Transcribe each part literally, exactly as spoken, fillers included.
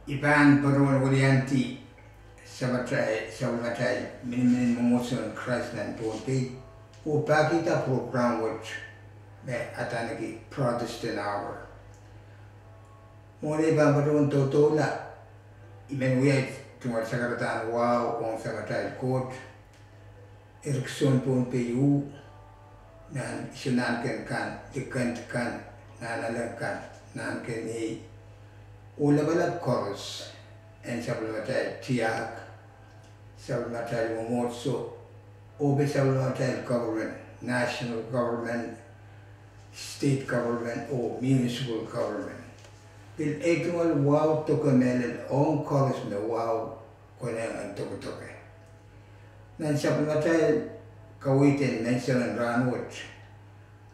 I pahn patohwan weliandi sapwellimatail, sapwellimatail miniminipen mwomwohdiso en Krais nan Pohnpei, oh pahkihda program wet me adaneki Protestant Hour. Mwohn ei pahn patohwan doudoula, I men wia tungoal sakaradahn wahu ong Samatail Koht, eri soun Pohnpei uh, nan iso nahnken kan, likend kan, nahnalek kan, nahnken ei, oh lapalap koaros en sapwellimatail tiahk, sapwellimatail mwomwohdiso, oh pil sapwellimatail government, national government, state government, oh municipal government. Pil ei tungoal wahu doke mehlel ong koaros me wahu konehng en dokedoke. Nan sapwellimatail kaweid en menseng en rahnwet,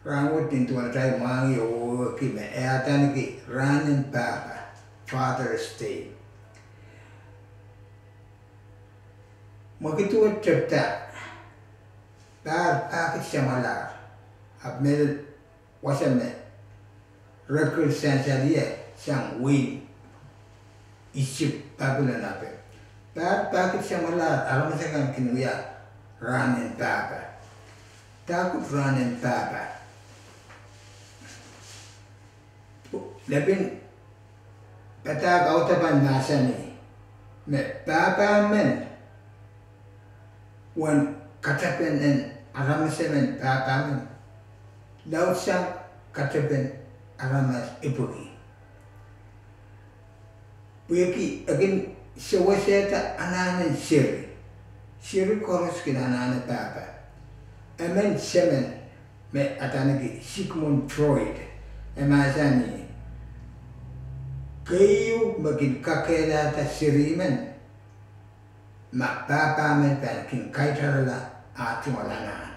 rahnwet nin duwen atail mwahngih oh wehwehki me e adaneki rahn en pahpa, Father's Day. Mwekid wet tepda, pahr pahkid samwalahr, ahpw mehlel wasa me record sansal ie sang wehin Isip, Papilon ape. Pahr pahkid samwalahr aramas akan kin wia rahn en pahpa. Dahkot rahn en pahpa? Lepin padahk audepen mahsanih me pahpa men, uwen katepen en aramas emen, pahpa men laudsang katepen aramas epwiki. Pwehki e kin sewesehda anahn en seri. Seri koaros kin anahne pahpa. Emen semen me adaneki Sigmund Freud, e mahsanih, keieu me kin kakehlada seri men, ma pahpa men pahn kin kaitarala ah tungoal anahn.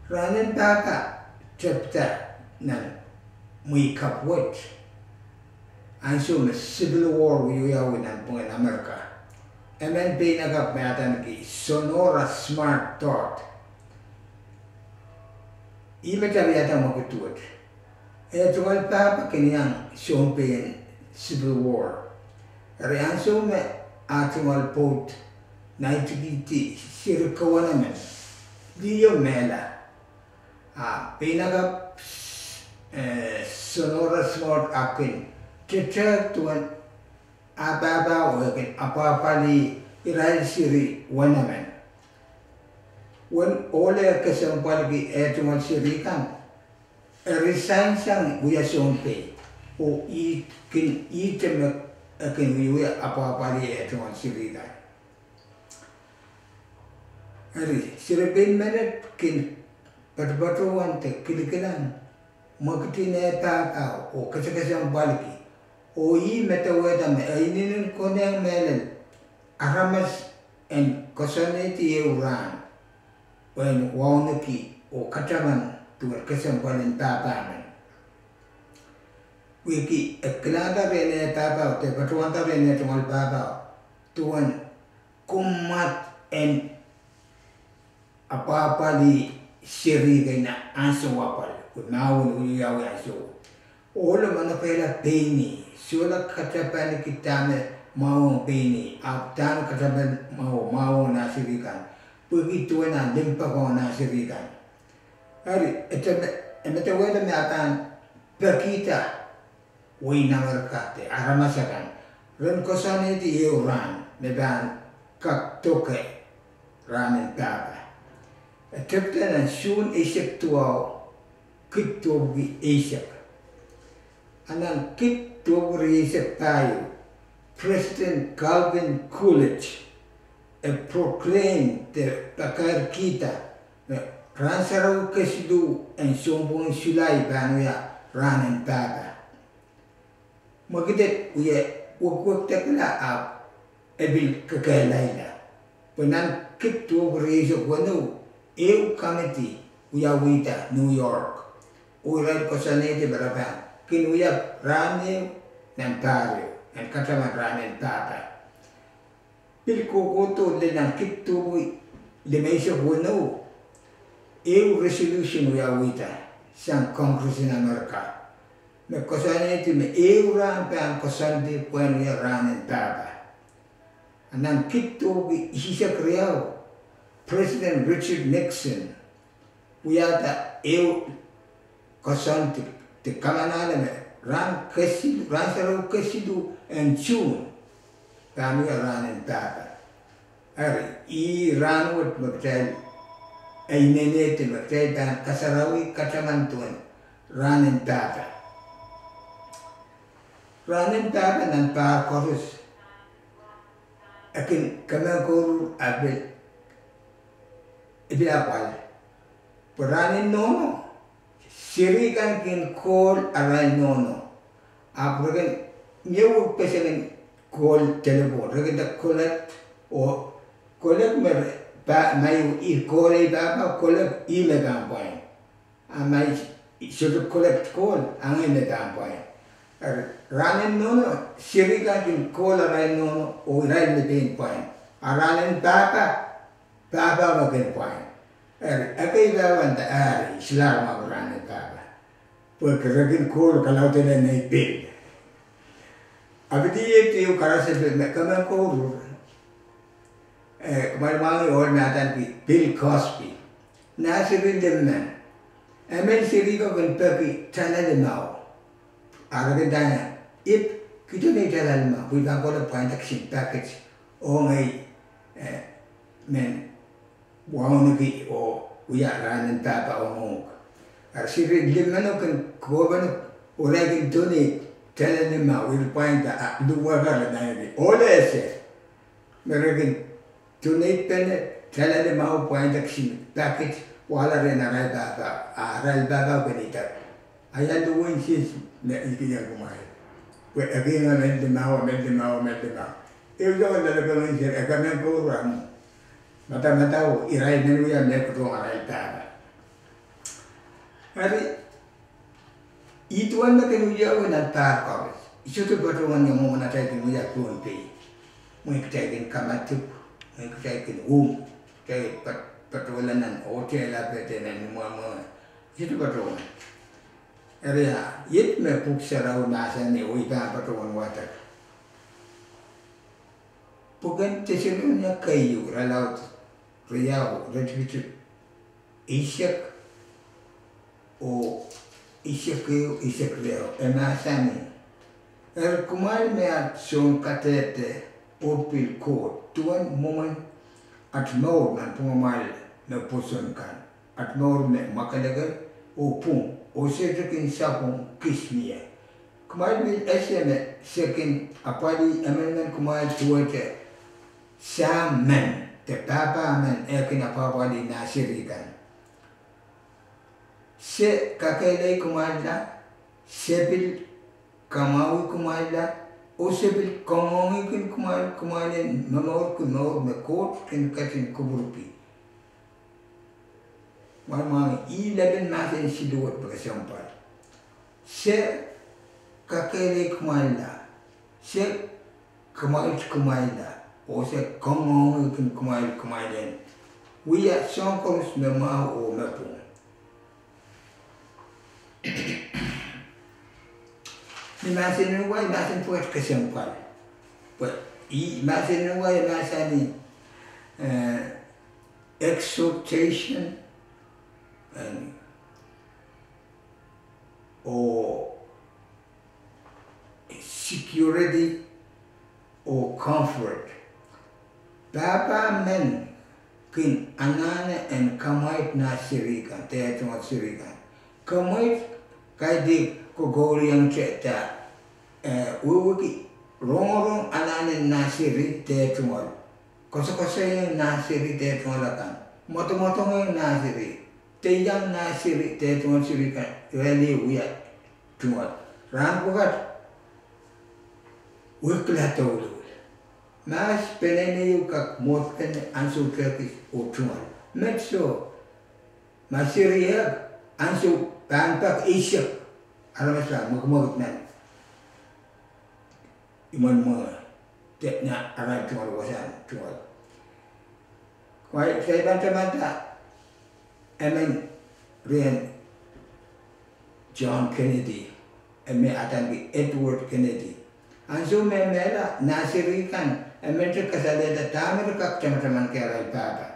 Rahn en pahpa tepda nan mwehi kapw wet, ansou me Civil War wiawi nanpwungen Amerika. Emen peinakapw me adaneki Sonora Smart Dodd, ih me tapihada mwekid wet. Eh tungoal pahpa kin iang sounpei en Civil War. Eri ansou me ah tungoal pwoud naitikihdi seri kewenemen, liho mehla, ah peinakapw, eh, Sonora Smart ah kin tetehk duwen ah pahpa oh e kin apwahpwalih irail seri wenemen. Uwen ohl e kesempwalki eh tungoal seri kan, e resign sang wia sounpei, oh ih kin ihte me e kin wiewia apwahpwalih eh tungoal seri kan. Eri seri pein menet kin patopato de kilikilang mwekidin eh pahpa oh kesekesempwalki, oh ih medewehda me e inenen konehng mehlel aramas en koasoanehdi ehu rahn pwehn wauneki oh kataman duwen kesempwal en pahpa men. Pwehki e kilangada rehn eh pahpa de patohwanda rehn eh tungoal pahpa duwen kumwad en apwahpwalih seri kei nan ansou apwal, pwe mahwen wiawi ansou. Ohlo manokehla pein ih, sohla katapaniki dahme mwahu ong pein ih, ahpw dahme katapan mwahu, mwahu ong nah seri kan, pwehki duwen ah limpoak ong nah seri kan. Eri e medewehda me e pahn pekihda wehin Amerika de aramas akan ren koasoanehdi ehu rahn me pahn kak doke rahn en pahpa. E tepda nan Suhn eisek duwau, kid duwepwiki eisek. A nan kid duwepwiki rieisek pahieu, President Calvin Coolidge e proclaim de pakairkihda me Rahn Sarawi kesiluh en sounpwong en Sulai pahn wia rahn en pahpa. Mwekid wet wekwekdekla ahpw e pil kekehlaila. Pwe nan kid duwepwiki rieisek weneu, ehu kamidi wiawihda New York, oh irail koasoanehdi me re pahn kin wia rahn ehu nan pahr ehu, nan kataman rahn en pahpa. Pil kohkohdo lel nan kid duwepwiki limeisek weneu, ehu resolution wiawihda sang Congress en Amerika. me koasoanehdi me ehu rahn pahn koasoandi pwehn wia rahn en pahpa. A nan kihdohki isihsek riau, President Richard Nixon wiahda ehu koasoandi, de kamanahla me rahn kesiluh, rahn sarawi kesiluh en June, pahn wia rahn en pahpa. Eri, ih rahn wet me kitail, e inenehdi me kitail pahn kasarawi kataman duwen rahn en pahpa. Rahn en pahpa nan pahr koaros, e kin kemengkouruhr, a pil, e pil apwal. Pwe rahn en nohno, seri kan kin call arail nohno. Ahpw re kin, mie wekpeseng en call telephone, re kin nda collect, oh collect me, ma I call ei pahpa, collect ih me pahn pwain. A ma I sohte collect call, a ngehi me pahn pwain. Eri rahn en nohno, seri kan kin call arail nohno oh irail me pein pwain. A rahn en pahpa, pahpa me kin pwain. Eri ekei pahpa nda, eri I silahr mwahu rahn en pahpa, pwe re kin call kalaudehla nei pil. A pil iet ehu karasepe me kemengkouruhr, eh, kumwail mwahngih ohl me adaneki Bill Cosby. Nah seri limmen. Emen seri ko kin peki tala limau. A re kin nda, ip, kihdo nei tala limau pwe I pahn kohla pwainda kisin packet, oh ngehi, eh, men wauneki oh wia rahn en pahpa ong uhk. Eri seri limmen o kin kohpene, oh irail kin donate tala limau, irail pwainda, a luhwehki re nda, ohl ese me re kin donate pene tala limau pwainda kisin packet, wahla rehn arail pahpa, a arail pahpa kin idek. A ia luhwen sils me I kin iang kumwail? Pwe ekei ngehi men limau, men limau, men limau. Ehu soangen loalopon seri, e kemengkouruhr, madamadau irail men wia mehkot ong arail pahpa. Eri, ih duwen me kin wiawi nan pahr koaros. I sohte patohwan ia mwomwen atail kin wia Pohnpei. Mwein kitail kin kamadipw, mwein kitail kin wum, kitail patohla nan hotel a pete nan imwamwe. I sohte patohwan. Eri a iet me Pwuhk Sarawi mahsanih oh I pahn patohwan wadek. Pwuken Tesalonika keieu, irelaud riau, iretikitik eisek oh eisek ehu, eisek riau, e mahsanih: Eri kumwail me aht soun kadehde oh pil Koht, duwen mwomwen aht mour nanpwungamwail me pwoson kan, aht mour me mwakelekel oh pwung, oh sohte kin sapwung kis mie. Kumwail pil ese me se kin apwalih emenemen kumwail duwehte Sahm men de Pahpa men eh kin apwapwalih nah seri kan. Se kakehlei kumwailla, se pil kamwahwih kumwailla, oh se pil kangoangehki kumwail, kumwail en momourki mour me Koht kin ketin kupwurki. Mwamwahngih, ih lepin mahsen siluh wet me kesempwal. Se kakehlei kumwailla, se kamwahuih kumwailla, oh se kangoangehki kumwail, kumwail en wia soahng koaros me mwahu oh me pwung. Ni mahsen en wa, mahsen pwukat kesempwal. Pwe ih mahsen en wa, mahsen en, eh, exhortation, and, oh, security, oh comfort. Pahpa men kin anahne en kamwaid nah seri kan, dehr tungoal seri kan. Kamwaid kaidehk kokourieng te, eh, wehwehki rongorong anahnen nah seri dehr tungoal. Koasokoasoieng nah seri dehr tungoal akan. Mwotomwotongeng nah seri. Deiang nah seri dehr tungoal seri kan, irail wia tungoal. Rahn pwukat, wehkla douluhl. Mahs peneinei ehu kak mwohd pene ansou kis oh tungoal. Met soh, ma seri ehk, ansou pahn pak eisek, aramas pahn mwekimwekid nan imwen mwenge, de nan arail tungoal, wasahn tungoal. Kumwail, kitail pahn tamanda emen rehn John Kennedy. me adaneki Edward Kennedy. Ansou me e mehla, nah seri kan, e men te kasalehda dahme re kak tamataman ki arail pahpa.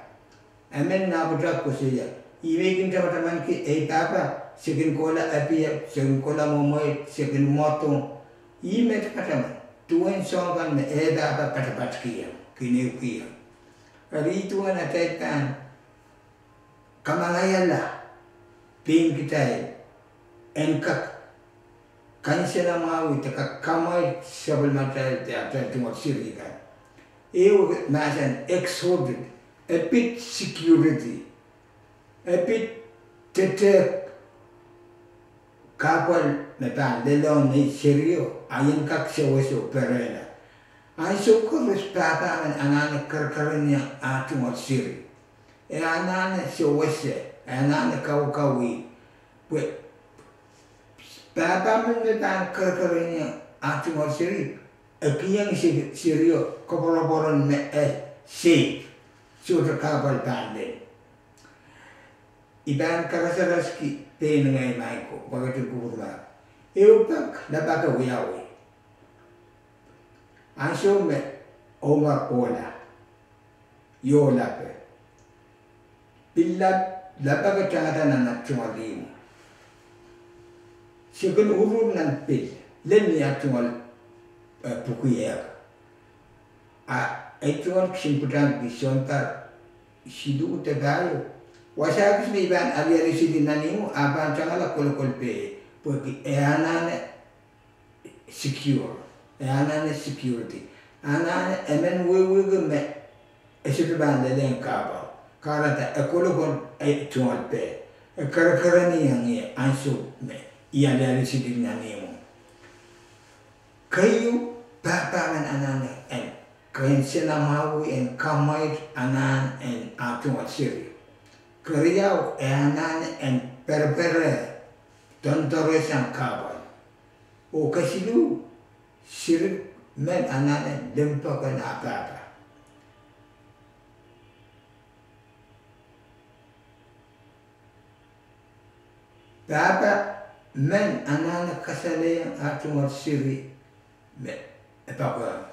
E men nah pwutak koasoia, ih me I kin tamataman ki ei pahpa, se kin kohla api, se kin kohla mwomwei, se kin mwadong. Ih me tamataman, duwen soahng kan me eh pahpa patapatkihong, kin ehukihong. Eri duwen atail pahn kamangaiala pein kitail en kak kansenamwahu de kak kamwail sapwellimatail de atail tungoal seri kan. Ehu mahsen exhorted, e pid security, e pid tetehk kahpwal me pahn lelohng nei serio, a ien kak sewese oh perehla. Ansou koaros pahpa men anahne kerekereniong ah tungoal seri. E anahne sewese, e anahne kaukawih, pwe pahpa men me pahn kerekereniong ah tungoal seri, e kihong se- serio koapworopworen me e safe, sohte kahpwal pahn lel. I pahn karasaraski pein ngehi Michael, pwukat en kupwurmahk. Ehu pak lapake wiawi. Ansou me Omar ohla, iohlape, pil lap- lapake tangada nan at tungoal ihmwo. Se kin uruhr nan pil, lel ni at tungoal, eh, pwuki ehk. A ei tungoal kisin pwutak ki sounpar siluh de pahieu. Wasa kis me I pahn alialu sili nan ihmwo, a pahn tangala kolokol pei, pwehki e anahne secure, e anahne security. Anahne e men wehwehki me e sohte pahn lelehng kahpwal. Kahrehda e kolokol ei tungoal pei, e kerekereniong ie ansou me I alialu sili nan ihmwo. Keieu, pahpa men anahne en kansenamwahu en kamwail anahn en ah tungoal seri. Keriau, e anahne en perepere, doandoare sang kahpwal. Oh kesiluh, seri men anahne limpoak en ah pahpa. Pahpa men anahne kasalehiong ah tungoal seri me e poakohng.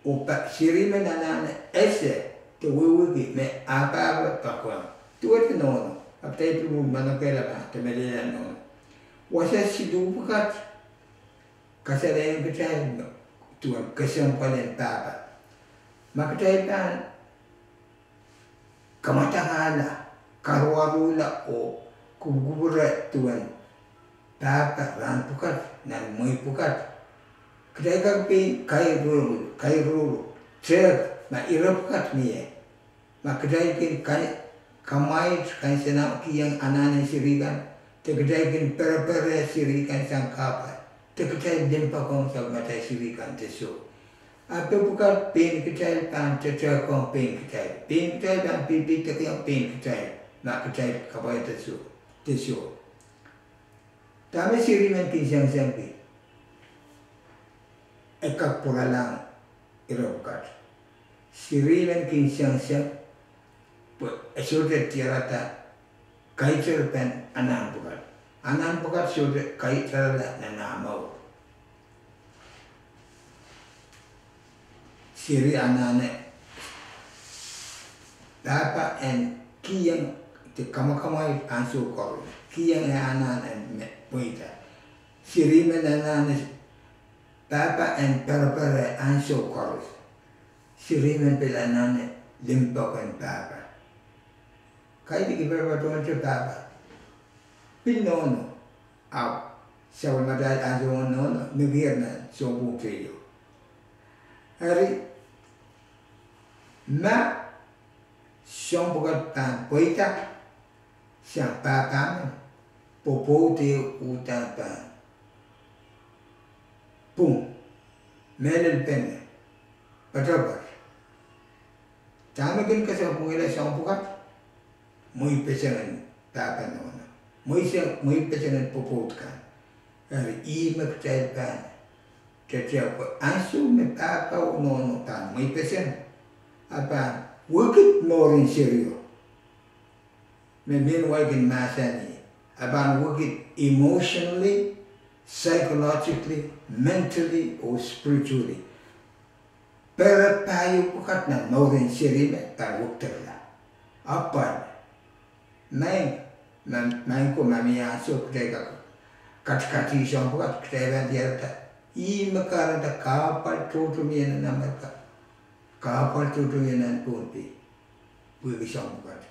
Oh pa- seri men anahne ese de wehwehki me ah pahpa poakohng. Duwehte nohno, ahpw kitail pil manokehla ma de meleila nohno. Wasa siluh pwukat kasalehiong kitail me duwen kesempwal en pahpa. Ma kitail pahn kamadangala, karuaruhla oh kupwukupwure duwen pahpa rahn pwukat, nan mwehi pwukat, kitail kak pein kairuhru, kairuhru, tehk ma ire pwukat mie. Ma kitail kin ka- kamwail kansenamwahukihong anahn en seri kan, de kitail kin perepere seri kan sang kahpwal, de kitail limpoakohng sapwellimatail seri kan de soh. A pil pwukat pein kitail pahn tetehkohng pein kitail. Pein kitail pahn pipihdekiong pein kitail ma kitail kapwaiada soh, de soh. Dahme seri men kin sengiseng ki, e kak pwuralahng ire pwukat. Seri men kin sengiseng pwe e sohte diarada kaiterapen anahn pwukat. Anahn pwukat sohte kaiterala nan ah mour. Seri anahne pahpa en kihong de kamakamwail ansou koaros, kihong e anahn en me- pweida. Seri men anahne pahpa en perepere ansou koaros. Seri men pil anahne limpoak en pahpa. Kaidehn I pahpa tohnte pahpa pil nohno, ahpw sapwellimatail ansou nohno nekier nan sounpwong teio. Eri, ma soahng pwukat pahn pweida sang pahpa men, pwopwoud ehu uhdahn pahn pwung, mehlelpene, poatopoat. Dahme kin kesempwal soahng pwukat? Mweipeseng en pahpa nohno, mweipeseng en pwopwoud kan. Eri ihme kitail pahn tetehk pwe ansou me pahpa oh nohno pahn mweipeseng, a pahn wekid mour en serio. Me mehn wai kin mahsanih, a pahn wekid emotionally, psychologically, mentally, oh spiritually. Pere pahieu pwukat nan mour en seri me pahn wekidekla. Apwal. Maing, ma, maing ko, ma mie ansou kitail kak katikati soahng pwukat, kitail pahn diarada, ih me kahrehda kahpwal tohto mie nan Amerika, kahpwal tohto mie nan Pohnpei, pwehki soahng pwukat.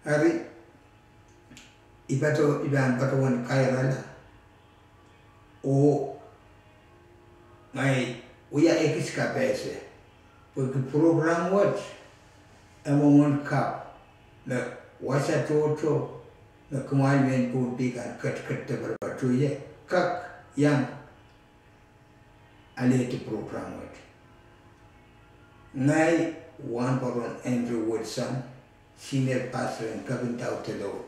Eri, I pahn, I pahn patohwan kairala, oh ngehi wia ekis kapehse, pwehki program wet e mwomwen kapw me wasa tohto me kumwail mehn Pohnpei kan ketiket de patopato ie, kak iang alehdi program wet. Ngehi wahnpoaron Andrew Wilson, senior pastor en Kepindau Deleo.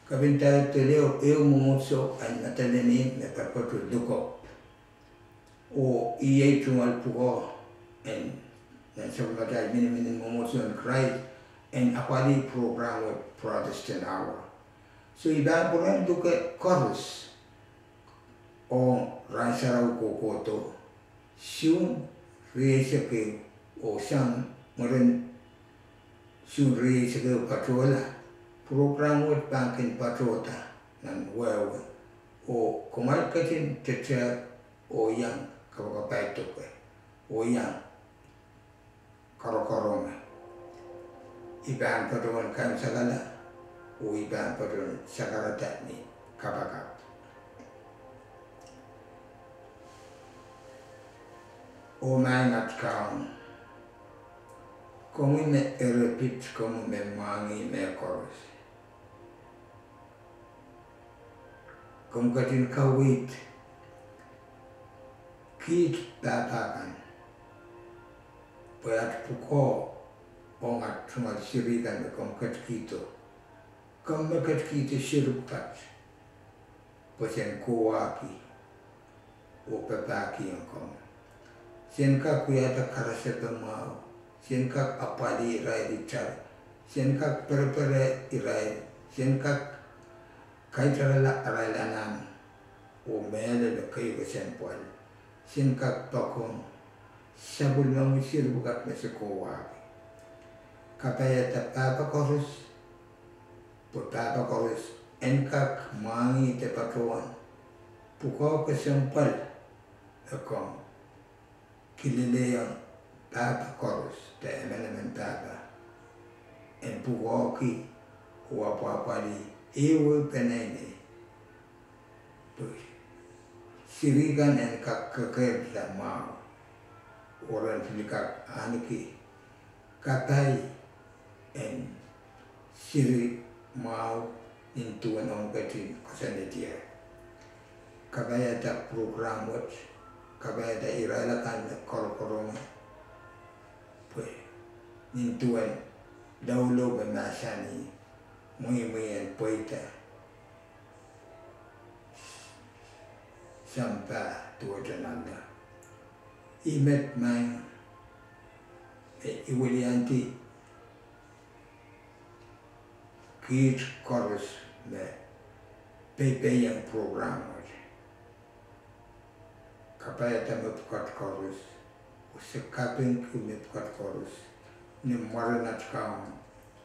Kepindau Deleo ehu mwomwohdiso en Madolenihmw me patopato Lukop. Oh iei tungoal pwukoa en, nan sapwellimatail miniminiong mwomwohdiso en Krais, en apwalih program wet Protestant Hour. So I pahn pwurehng luke koaros ong rahn sarawi kohkohdo, Suhn rieisek ehu, oh sang mwurin Suhn rieisek ehu patohla, program wet pahn kin patohda nan wehwe, oh kumwail ketin tehtehk oh iang kapakapaidoke, oh iang karokaronge. I pahn patohwan kaimwisekala, oh I pahn patohwan sakarada ni kapakap. Oh Maing at Kaun, komwi me eripit, komwi me mwahngih mehkoaros. Komw ketin kaweid kiht pahpa kan, pwe at pwukoa ong at tungoal seri kan me komw ketikihdo. Komw me ketikihdo seri pwukat pwe sen kohwahki oh papahkihong komwi. Sen kak wiahda karasepe mwahu, sen kak apwalih irail itar, sen kak perepere irail, sen kak kaitarala arail anahn oh mehlel me keieu kesempwal, sen kak poakohng sapwellimomwi seri pwukat me se kohwahki. Kapaiada pahpa koaros, pwe pahpa koaros en kak mwahngih de patohwan pwukoa kesempwal e komw kilelehiong pahpa koaros de emenemen pahpa en pwukoahki oh apwahpwalih ehuehu peneinei, pwe seri kan en kak kekeirda mwahu oh ren pil kak ahneki kapai en seri mwahu nin duwen omw ketin koasoanehdier. Kapaiada program wet, kapaiada irail akan me karokaronge, pwe nin duwen loulou me mahsanih, mweimwei en pweida sampah duwehte nanleng. Ih met Maing, me I weliandi kiht koaros me peipeiong program wet. Kapaiada mepwukat koaros, oh se kapingki mepwukat koaros, ni mwaren at Kaun,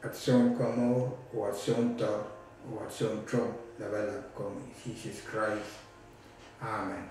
at Sounkomour oh at Soundoar oh at Sountomw Lapalap, komwi Sises Krais. Amen.